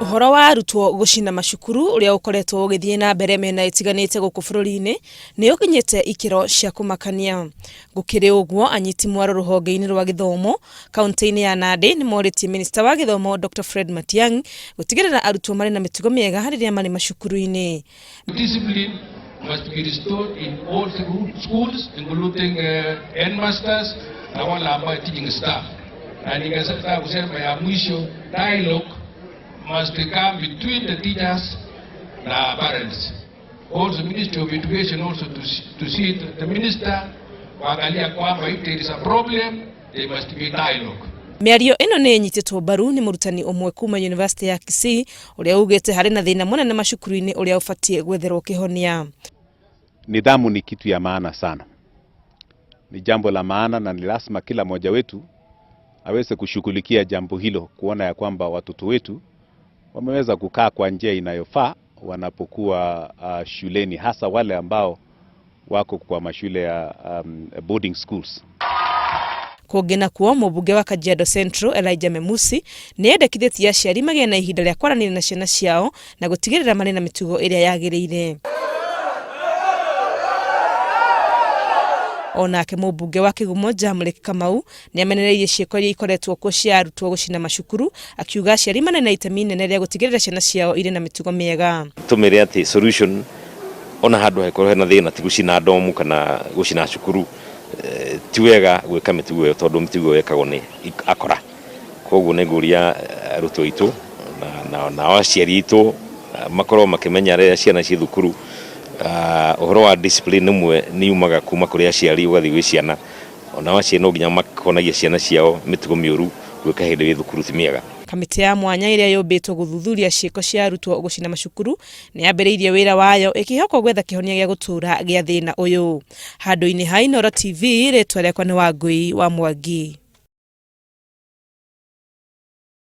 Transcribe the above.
Ũhoro wa arutwo gũcina macukuru ũrĩa ũkoretwo ũgĩthiĩ na mbere mĩena ĩtiganĩte gũkũ bũrũri-inĩ nĩ ũkinyĩte ikĩro cia kũmakania. Gũkĩrĩ ũguo, anyiti mwaro rũhonge-inĩ rwa gĩthomo kauntĩ-inĩ ya Nandĩ nĩ morĩtie minista wa gĩthomo Dr Fred Matiang'i gũtigĩrĩra arutwo marĩ na mĩtugo mĩega rĩrĩa marĩ macukuru-inĩ. Discipline must be restored in all schools including headmasters na wale ambao teaching staff. Na ningetaka kusema ya mwisho, dialogue must come between the teachers na parents. Also Ministry of Education also to see the minister kuangalia kwamba if there is a problem there must be dialogue. Mĩario ĩno nĩ ĩnyitĩtwo mbaru nĩ mũrutani ũmwe kuma University ya Kisii ũrĩa ugĩte harĩ na thĩna mũnene macukuru-inĩ ũrĩa ũbatiĩ gwetherwo kĩhonia. Nidhamu ni kitu ya maana sana, ni jambo la maana na ni lazima kila mmoja wetu aweze kushughulikia jambo hilo, kuona ya kwamba watoto wetu wameweza kukaa kwa njia inayofaa wanapokuwa shuleni, hasa wale ambao wako kwa mashule ya boarding schools. Kũngĩ nakuo mũmbunge wa Kajiado Central Elijah Memusi nĩ endekithĩtie aciari magĩe na ihinda rĩa kwaranĩria na ciana ciao na gũtigĩrĩra marĩ na mĩtugo ĩrĩa yagĩrĩire. Onake mũmbunge wa Kĩgumo Jamlick Kamau nĩ amenereirie ciĩko iria ikoretwo kuo cia arutwo gũcina macukuru akiuga aciari marĩ na itemi inene rĩa gũtigĩrĩra ciana ciao irĩ na mĩtugo mĩega. Tumire ati solution ona handu hakorwo hena thina ti gucina ndomu kana gucina cukuru, ti wega gwika mitugo iyo tondu mitugo iyo yekagwo ni akora. Koguo nĩ ngũria arutwo aitũ na aciari aitũ makorwo makĩmenya rĩrĩa ciana ciĩ thukuru, ũhoro wa discipline ĩmwe nĩ yumaga kuma kũrĩ aciari ũgathiĩ gwĩ ciana. Ona aciari no nginya makonagia ciana ciao mĩtugo mĩũru gwĩka hĩndĩ ĩ thukuru ti mĩega. Kamĩtĩ ya mwanya ĩrĩa yũmbĩtwo gũthuthuria ciĩko cia arutwo gũcina macukuru nĩ yambĩrĩirie wĩra wayo ĩkĩhokwo gwetha kĩhonia gĩa gũtũũra gĩa thĩna ũyũ. Handũ-inĩ ha Inooro TV, rĩtwa rĩakwa nĩ Wangũi wa Mwangi.